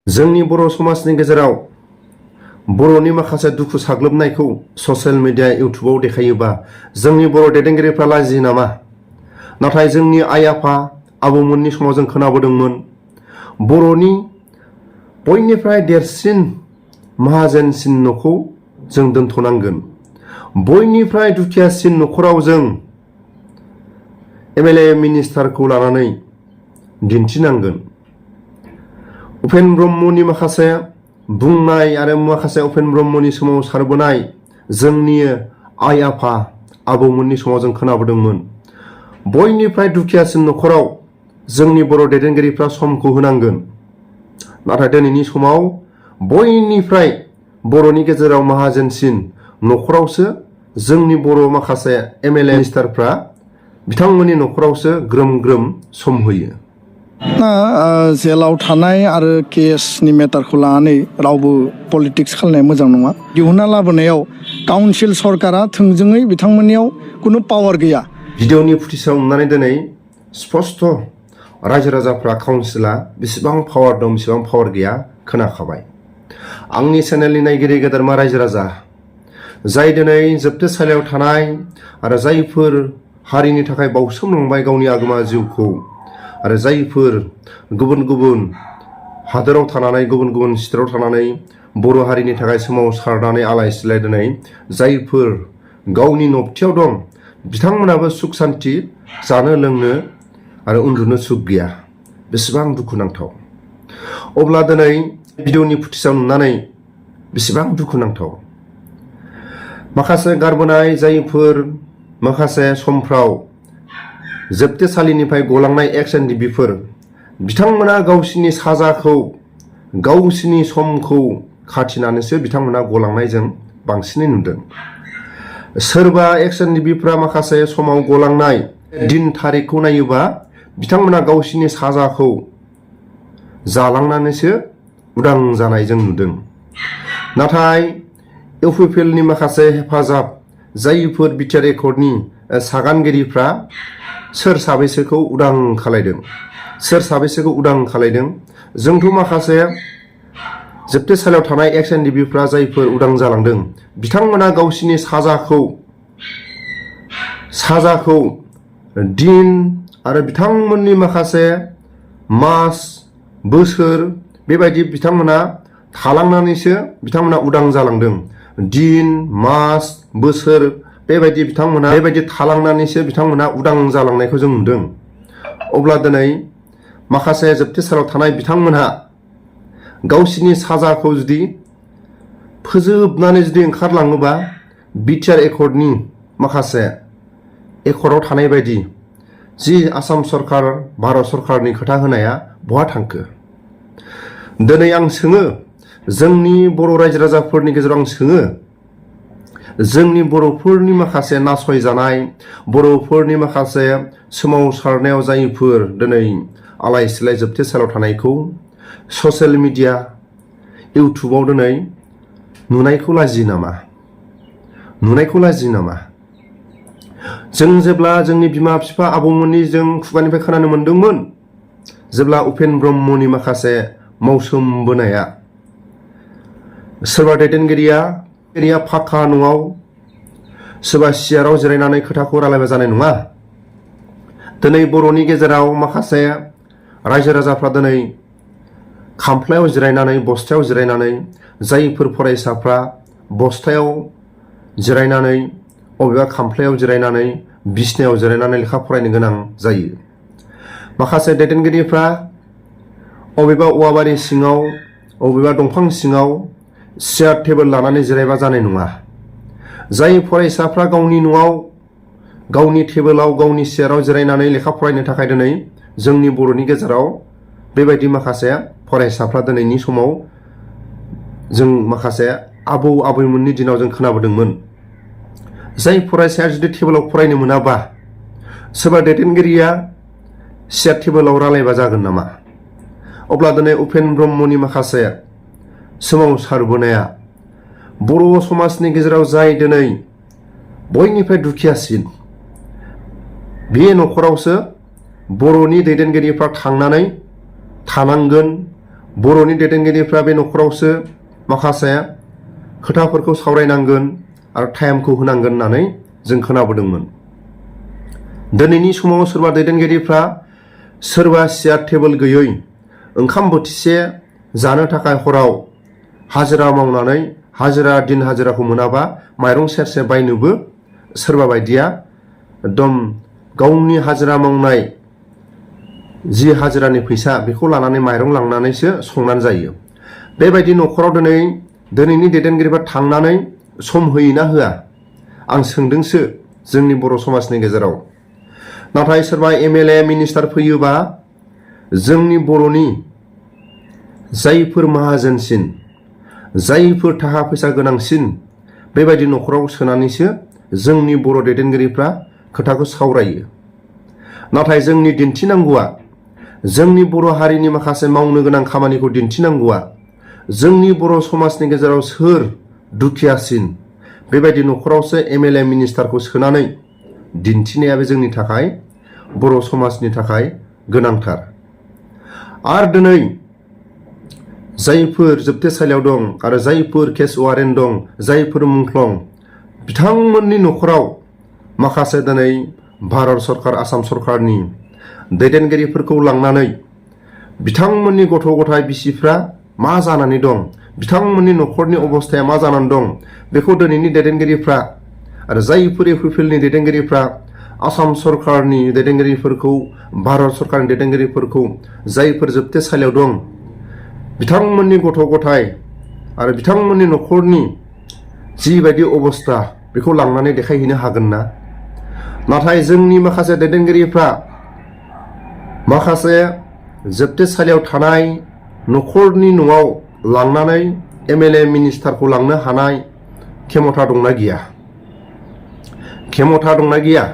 जोंनि बर' समाजनि गेजेराव बर'नि माखासे दुखु साग्लोबनायखौ ससियेल मिडिया इउटुबाव देखायोबा जोंनि बर' दैदेनगिरिफ्रा लाजियो नामा? नाथाय जोंनि आइ आफा आबौमोननि समाव जों खोनाबोदोंमोन बर'नि बयनिफ्राय देरसिन माहाजोनसिन न'खौ जों दोनथ'नांगोन, बयनिफ्राय दुखियासिन न'खराव जों एमएलए मिनिस्टारखौ लानानै दिन्थिनांगोन। उपेन ब्रह्मनि माखासे बुंनाय आरो माखासे उपेन ब्रह्मनि सोमावसारबोनाय जोंनि आइ आफा आबौमोननि समाव जों खोनाबोदोंमोन बयनिफ्राय दुखियासिन न'खराव जोंनि बर' दैदेनगिरिफ्रा समखौ होनांगोन। नाथाय दिनैनि समाव बयनिफ्राय बर'नि गेजेराव माहाजोनसिन न'खरावसो जोंनि बर' माखासे एमएलए मिनिस्टारफ्रा बिथांमोननि न'खरावसो ग्रोम ग्रोम सम होयो। जेलाव थानाय आरो केसनि मेटारखौ लानानै रावबो पलिटिक्स खालामनाया मोजां नङा। दिहुनना लाबोनायाव काउन्सिल सरकारा थोंजोङै बिथांमोननियाव कुनु पावार गैया। भिडिअनि फुटेजाव नुनानै दिनै स्पष्ट रायजो राजाफ्रा काउन्सिला बेसेबां पावार दं बेसेबां पावार गैया खोनाखाबाय। आंनि चेनेलनि नायगिरि गेदेरमा रायजो राजा जाय दिनै जोबथेसालियाव थानाय आरो जायफोर हारिनि थाखाय बाउसोमलांबाय गावनि आगोमा जिउखौ आरो जायफोर गुबुन गुबुन हादोराव थानानै गुबुन गुबुन स्टेटआव थानानै बर' हारिनि थाखाय सोमावसारनानै आलाय सिलाय दिनै जायफोर गावनि नबथियाव दं बिथांमोनाबो सुख सान्थि जानो लोंनो आरो उन्दुनो सुख गैया। बेसेबां दुखुनांथाव। अब्ला दिनै भिडिअनि फुटेजाव नुनानै बेसेबां दुखुनांथाव। माखासे गारबोनाय जायफोर माखासे समफ्राव जोबथेसालिनिफ्राय गलांनाय एक्स एनडिबिफोर बिथांमोना गावसिनि साजाखौ गावसिनि समखौ खाथिनानैसो बिथांमोना गलांनाय जों बांसिनै नुदों। सोरबा एक्स एनडिबिफ्रा माखासे समाव गलांनाय दिन थारिखखौ नायोबा बिथांमोना गावसिनि साजाखौ जालांनानैसो उदां जानाय जों नुदों। नाथाय इउपिपिएलनि माखासे हेफाजाब जायफोर बिटिआर एकर्डनि सागानगिरिफ्रा सोर साबैसोखौ उदां खालायदों, सोर साबैसोखौ उदां खालायदों? जोंथ' माखासे जोबथेसालियाव थानाय एक्स एनडिबिफ्रा जायफोर उदां जालांदों बिथांमोना गावसिनि साजाखौ दिन आरो बिथांमोननि माखासे मास बोसोर बेबायदि बिथांमोना थालांनानैसो बिथांमोना उदां जालांदों। दिन मास बोसोर बेबायदि बिथांमोना बेबायदि थालांनानैसो बिथांमोना उदां जालांनायखौ जों नुदों। अब्ला दिनै माखासे जोबथेसालियाव थानाय बिथांमोनहा गावसिनि साजाखौ जुदि फोजोबनानै जुदि ओंखारलाङोबा बिटिआर एकर्डनि माखासे एकर्डआव थानाय बायदि जि आसाम सरकार भारत सरकारनि खोथा होनाया बहा थांखो? दिनै आं सोङो जोंनि बर' रायजो राजाफोरनि गेजेराव आं सोङो जोंनि बर'फोरनि माखासे नासयजानाय बर'फोरनि माखासे सोमावसारनायाव जायफोर दिनै आलाय सिलाय जोबथेसालियाव थानायखौ ससियेल मिडिया इउटुबाव दिनै नुनायखौ लाजियो नामा? नुनायखौ लाजियो नामा? जों जेब्ला जोंनि बिमा बिफा आबौमोननि जों खुगानिफ्राय खोनानो मोनदोंमोन जेब्ला उपेन ब्रह्मनि माखासे मावसोमबोनाया सोरबा दैदेनगिरिया फाखा न'आव सोरबा सियाराव जिरायनानै खोथाखौ रायलायबा जानाय नङा। दिनै बर'नि गेजेराव माखासे रायजो राजाफ्रा दिनै खामफ्लायाव जिरायनानै बस्थायाव जिरायनानै जायफोर फरायसाफ्रा बस्थायाव जिरायनानै अबेबा खामफ्लायाव जिरायनानै बिसनायाव जिरायनानै लेखा फरायनो गोनां जायो। माखासे दैदेनगिरिफ्रा अबेबा औवाबारि सिङाव अबेबा दंफां सिङाव सियार टेबोल लानानै जिरायबा जानाय नङा। जाय फरायसाफ्रा गावनि न'आव गावनि टेबोलाव गावनि सियाराव जिरायनानै लेखा फरायनो थाखाय दिनै जोंनि बर'नि गेजेराव बेबायदि माखासे फरायसाफ्रा दिनैनि समाव जों माखासे आबौ आबैमोननि दिनाव जों खोनाबोदोंमोन जाय फरायसाया जुदि टेबोलाव फरायनो मोनाबा सोरबा दैदेनगिरिया सियार टेबोलाव रायलायबा जागोन नामा? अब्ला दिनै उपेन ब्रह्मनि माखासे सोमावसारबोनाया बर' समाजनि गेजेराव जाय दिनै बयनिफ्राय दुखियासिन बे न'खरावसो बर'नि दैदेनगिरिफ्रा थांनानै थानांगोन, बर'नि दैदेनगिरिफ्रा बे न'खरावसो माखासे खोथाफोरखौ सावरायनांगोन आरो टाइमखौ होनांगोन होननानै जों खोनाबोदोंमोन। दिनैनि समाव सोरबा दैदेनगिरिफ्रा सोरबा सियार टेबोल गैयै ओंखाम बोथिसे जानो थाखाय हराव हाजिरा मावनानै दिन हाजिराखौ मोनाबा माइरं सेरसे बायनोबो सोरबा बायदिया एकदम गावनि हाजिरा मावनाय जि हाजिरानि फैसा बेखौ लानानै माइरं लांनानैसो संनानै जायो। बेबायदि न'खराव दिनैनि दैदेनगिरिफ्रा थांनानै सम होयोना होआ आं सोंदोंसो जोंनि बर' समाजनि गेजेराव। नाथाय सोरबा MLA मिनिस्टार फैयोबा जोंनि बर'नि जायफोर माहाजोनसिन जायफोर थाखा फैसा गोनांसिन बेबायदि न'खराव सोनानैसो जोंनि बर' दैदेनगिरिफ्रा खोथाखौ सावरायो। नाथाय जोंनि दिन्थिनांगौआ जोंनि बर' हारिनि माखासे मावनो गोनां खामानिखौ दिन्थिनांगौआ जोंनि बर' समाजनि गेजेराव सोर दुखियासिन बेबायदि न'खरावसो MLA मिनिस्टारखौ सोनानै दिन्थिनाया बे जोंनि थाखाय बर' समाजनि थाखाय गोनांथार। आरो दिनै जायफोर जोबथेसालियाव दं आरो जायफोर केस वारेन्ट दं जायफोर मुंख्लं बिथांमोननि न'खराव माखासे दिनै भारत सरकार आसाम सरकारनि दैदेनगिरिफोरखौ लांनानै बिथांमोननि गथ' गथाय बिसिफ्रा मा जानानै दं बिथांमोननि न'खरनि अबस्थाया मा जानानै दं बेखौ दिनैनि दैदेनगिरिफ्रा आरो जायफोर UPPLनि दैदेनगिरिफ्रा आसाम सरकारनि दैदेनगिरिफोरखौ भारत सरकारनि दैदेनगिरिफोरखौ जायफोर जोबथेसालियाव दं बिथांमोननि गथ' गथाय आरो बिथांमोननि न'खरनि जिबायदि अबस्था बेखौ लांनानै देखायहैनो हागोन ना? नाथाय जोंनि माखासे दैदेनगिरिफ्रा माखासे जोबथेसालियाव थानाय न'खरनि न'आव लांनानै MLA मिनिस्टारखौ लांनो हानाय खेमथा दंना गैया? खेमथा दंना गैया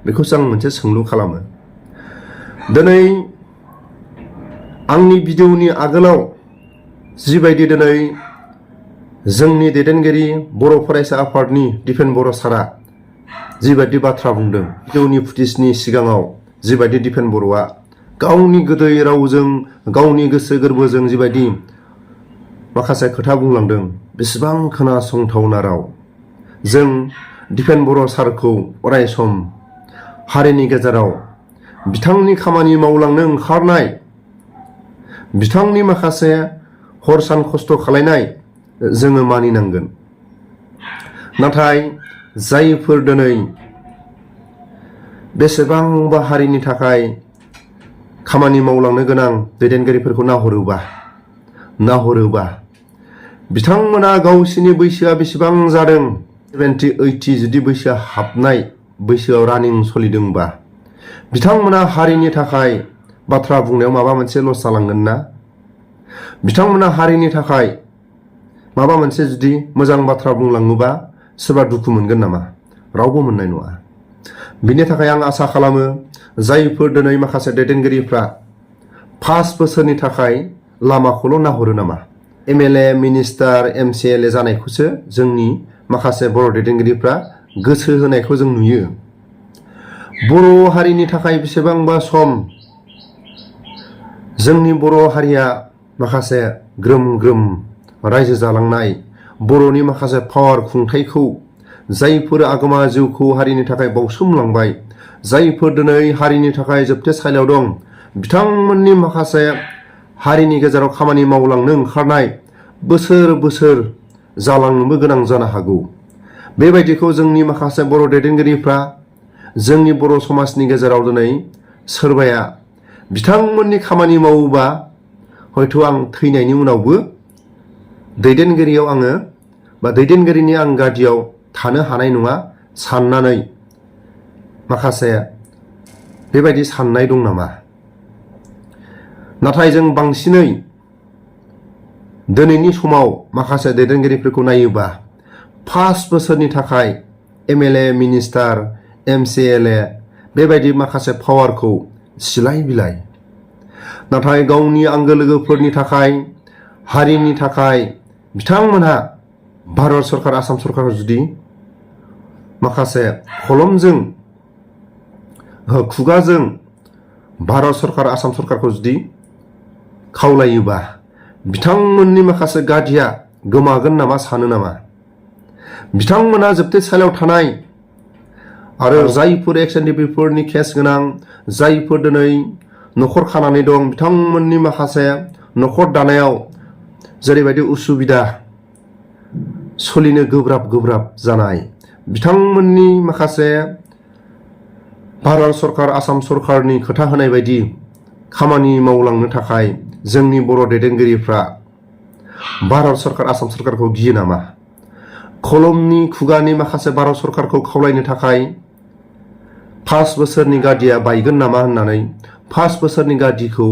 बेखौसो आं मोनसे सोंलु खालामो। दिनै आंनि भिडिअनि आगोलाव जिबायदि दिनै जोंनि दैदेनगिरि बर' फरायसा आफादनि दिपेन बर' सारा जिबायदि बाथ्रा बुंदों भिडिअनि फुटेजनि सिगाङाव जिबायदि दिपेन बर'आ गावनि गोदै रावजों गावनि गोसो गोरबोजों जिबायदि माखासे खोथा बुंलांदों बेसेबां खोनासंथावना राव। जों दिपेन बर' सारखौ अरायसम हारिनि गेजेराव बिथांनि खामानि मावलांनो ओंखारनाय बिथांनि माखासे हर सान खस्थ' खालायनाय जोङो मानिनांगोन। नाथाय जायफोर दिनै बेसेबांबा हारिनि थाखाय खामानि मावलांनो गोनां दैदेनगिरिफोरखौ नाहरोबा बिथांमोना गावसिनि बैसोआ बेसेबां जादों 70-80 जुदि बैसोआ हाबनाय बैसोआव रानिं सोलिदोंबा बिथांमोना हारिनि थाखाय बाथ्रा बुंनायाव माबा मोनसे लस जालांगोन ना? बिथांमोना हारिनि थाखाय माबा मोनसे जुदि मोजां बाथ्रा बुंलाङोबा सोरबा दुखु मोनगोन नामा? रावबो मोननाय नङा। बिनि थाखाय आं आसा खालामो जायफोर दिनै माखासे दैदेनगिरिफ्रा 5 बोसोरनि थाखाय लामाखौल' नाहरो नामा? MLA मिनिस्टार MCLA जानायखौसो जोंनि माखासे बर' दैदेनगिरिफ्रा गोसो होनायखौ जों नुयो। बर' हारिनि थाखाय बेसेबांबा सम जोंनि बर' हारिया माखासे ग्रोम ग्रोम रायजो जालांनाय बर'नि माखासे पावार खुंथायखौ जायफोर आगोमा जिउखौ हारिनि थाखाय बावसोमलांबाय जायफोर दिनै हारिनि थाखाय जोबथेसालियाव दं बिथांमोननि माखासे हारिनि गेजेराव खामानि मावलांनो ओंखारनाय बोसोर जालांनोबो गोनां जानो हागौ। बेबायदिखौ जोंनि माखासे बर' दैदेनगिरिफ्रा जोंनि बर' समाजनि गेजेराव दिनै सोरबाया बिथांमोननि खामानि मावोबा हयथ' आं थैनायनि उनावबो दैदेनगिरियाव आङो बा दैदेनगिरिनि आं गादियाव थानो हानाय नङा साननानै माखासे बेबायदि साननाय दं नामा? नाथाय जों बांसिनै दिनैनि समाव माखासे दैदेनगिरिफोरखौ नायोबा 5 बोसोरनि थाखाय MLA मिनिस्टार MCLA बेबायदि माखासे पावारखौ सिलाय बिलाय नाथाय गावनि आंगो लोगोफोरनि थाखाय हारिनि थाखाय बिथांमोनहा भारत सरकार आसाम सरकारखौ जुदि माखासे खलमजों खुगाजों भारत सरकार आसाम सरकारखौ जुदि खावलायोबा बिथांमोननि माखासे गादिया गोमागोन नामा सानो नामा? बिथांमोना जोबथेसालियाव थानाय आरो जायफोर एक्स एनडिपिफोरनि केस गोनां, जायफोर दिनै न'खर खानानै दं, बिथांमोननि माखासे न'खर दानायाव जेरैबायदि उसुबिदा सोलिनो गोब्राब जानाय, बिथांमोननि माखासे भारत सरकार, आसाम सरकारनि खोथा होनाय बायदि खामानि मावलांनो थाखाय जोंनि बर' दैदेनगिरिफ्रा भारत सरकार, आसाम सरकारखौ गियो नामा? खलमनि खुगानि माखासे भारत सरकारखौ खावलायनो थाखाय 5 बोसोरनि गादिया बायगोन नामा होननानै 5 बोसोरनि गादिखौ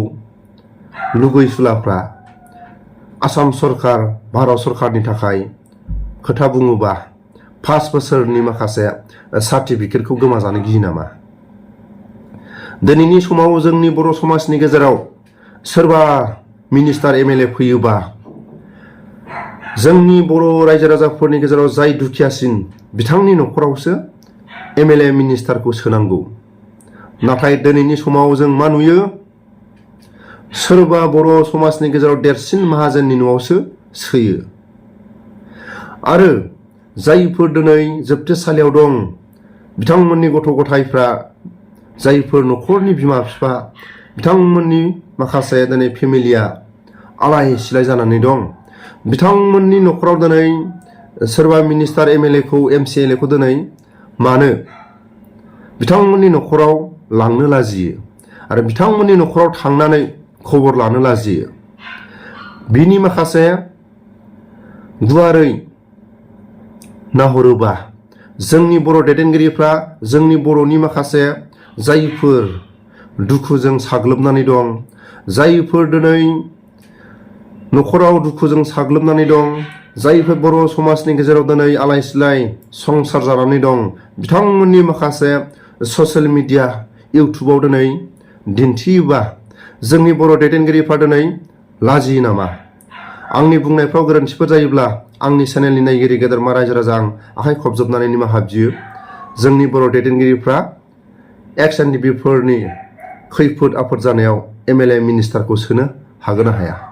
लुगैसुलाफ्रा आसाम सरकार, भारत सरकारनि थाखाय खोथा बुङोबा 5 बोसोरनि माखासे सार्टिफिकेटखौ गोमाजानो गियो नामा? दिनैनि समाव जोंनि बर' समाजनि गेजेराव सोरबा मिनिस्टार एमएलए फैयोबा जोंनि बर' रायजो राजाफोरनि गेजेराव जाय दुखियासिन बिथांनि न'खरावसो एमएलए मिनिस्टारखौ सोनांगौ। नाथाय दिनैनि समाव जों मा नुयो? सोरबा बर' समाजनि गेजेराव देरसिन माहाजोननि न'आवसो सोयो। आरो जायफोर दिनै जोबथेसालियाव दं, बिथांमोननि गथ' गथायफ्रा, जायफोर न'खरनि बिमा बिफा, बिथांमोननि माखासे दिनै फेमिलिया आलाय सिलाय जानानै दं। बिथांमोननि न'खराव दिनै सोरबा मिनिस्टार एमएलएखौ, एमसिएलएखौ दिनै मानो बिथांमोननि न'खराव लांनो लाजियो आरो बिथांमोननि न'खराव थांनानै खबर लानो लाजियो? बिनि माखासे गुवारै नाहरोबा जोंनि बर' दैदेनगिरिफ्रा जोंनि बर'नि माखासे जायफोर दुखुजों साग्लोबनानै दं, जायफोर दिनै न'खराव दुखुजों साग्लोबनानै दं, जायफोर बर' समाजनि गेजेराव दिनै आलाय सिलाय संसार जानानै दं, बिथांमोननि माखासे ससियेल मिडिया, इउटुबाव दिनै दिन्थियोबा जोंनि बर' दैदेनगिरिफ्रा दिनै लाजियो नामा? आंनि बुंनायफ्राव गोरोन्थिफोर जायोब्ला आंनि चेनेलनि नायगिरि गेदेरमा रायजो राजा आं आखाइ खबजबनानै निमाहा बियो। जोंनि बर' दैदेनगिरिफ्रा एक्स एनडिपिफोरनि खैफोद आफोद जानायाव एमएलए मिनिस्टारखौ सोनो हागोन ना हाया?